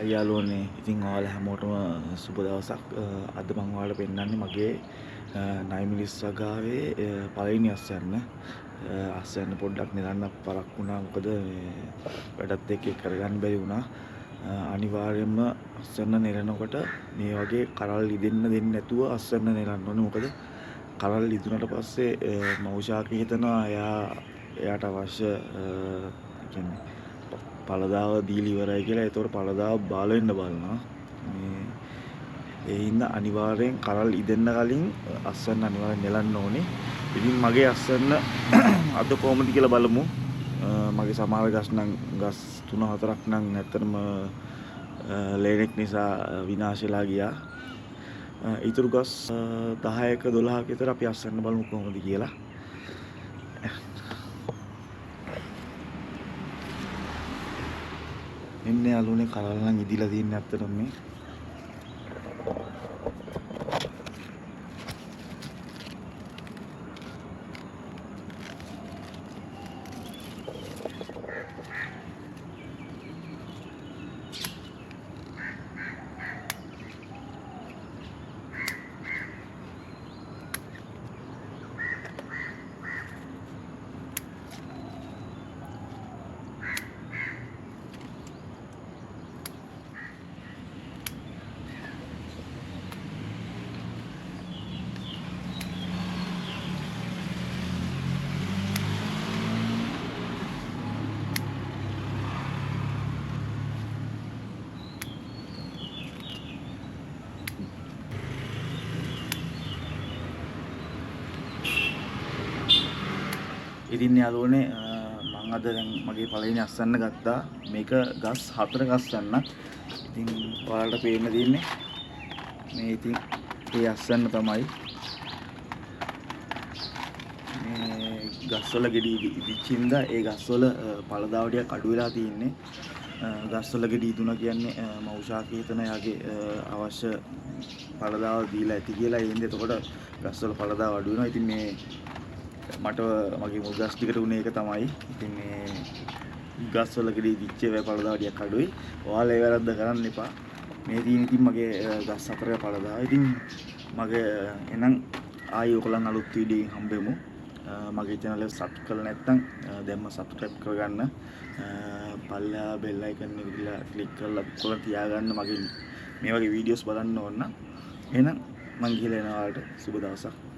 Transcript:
හයි යාළුවනේ, ඉතින් ඔයාලා හැමෝටම සුබ දවසක්. අද මම ඔයාලට පෙන්නන්නේ මගේ නයිමිලිස් වගාවේ පළවෙනි අස්වැන්න. අස්වැන්න පොඩ්ඩක් නිරන්න පරක් වුණා, මොකද මේ වැඩත් එක්ක කරගන්න බැරි වුණා. අනිවාර්යයෙන්ම අස්වැන්න නෙලනකොට මේ වගේ කරල් ඉදෙන්න දෙන්නේ නැතුව අස්වැන්න නෙලන්න ඕනේ. මොකද කරල් ඉදුණට පස්සේ මව්ෂාක හිතනවා එයාට අවශ්‍ය කියන්නේ පළදාව දීලා ඉවරයි කියලා. ඒතකොට පළදාව බාල වෙන්න බලනවා. මේ ඒ හින්දා අනිවාර්යෙන් කරල් ඉදෙන්න කලින් අස්වැන්න අනිවාර්යෙන් නෙලන්න ඕනේ. ඉතින් මගේ අස්වැන්න අද කොහොමද කියලා බලමු. මගේ සමහර ගස් නම් ගස් 3-4ක් නම් ඇත්තටම ලේනෙක් නිසා විනාශ වෙලා ගියා. ඉතුරු ගස් 10ක 12ක විතර අපි අස්වැන්න බලමු කොහොමද කියලා. එන්නේ යාළුවනේ කරල් නම් ඉදිලා තියෙන්නේ ඇත්තටම මේ. ඉතින් යාළුවනේ මං අද දැන් මගේ පළවෙනි අස්වැන්න ගත්තා. මේක ගස් 4 අස්වැන්නක්. ඉතින් ඔයාලට පේන්න තියෙන්නේ මේ ඉතින් ඒ අස්වැන්න තමයි. මේ ගස්වල ගෙඩි ඉදිච්ච හින්දා ඒ ගස්වල පළදාව ටිකක් අඩු වෙලා තියෙන්නේ. ගස්වල ගෙඩි ඉදුණා කියන්නේ මව්ෂාකේ හිතන එයාගේ අවශ්‍ය පළදාව දීලා ඇති කියලා. ඒ හින්දා එතකොට ගස්වල පළදාව අඩු වෙනවා. ඉතින් මේ මට මගේ මුල් ගස් ටිකට උනේ ඒක තමයි. ඉතින් මේ ගස් වල ගෙඩි ඉදිච්ච ඒවා පළදාව ටිකක් අඩුයි. ඔයාලා ඒ වැරද්ද කරන්න එපා. මේ තියෙන ඉතින් මගේ ගස් 4 පළදාව. ඉතින් මගේ එහෙනම් ආයි ඔයගොල්ලන් අලුත් වීඩියෝ එකකින් හම්බෙමු. මගේ channel එක subscribe කරලා නැත්නම් දැන්ම subscribe කරගන්න. පල්ලා බෙල් icon එක කියලා ක්ලික් කරලා ඔයගොල්ලන් තියාගන්න මගේ මේ වගේ වීඩියෝස් බලන්න ඕන නම්. එහෙනම් මං ගිහලා එනවා ඔයාලට. සුබ දවසක්.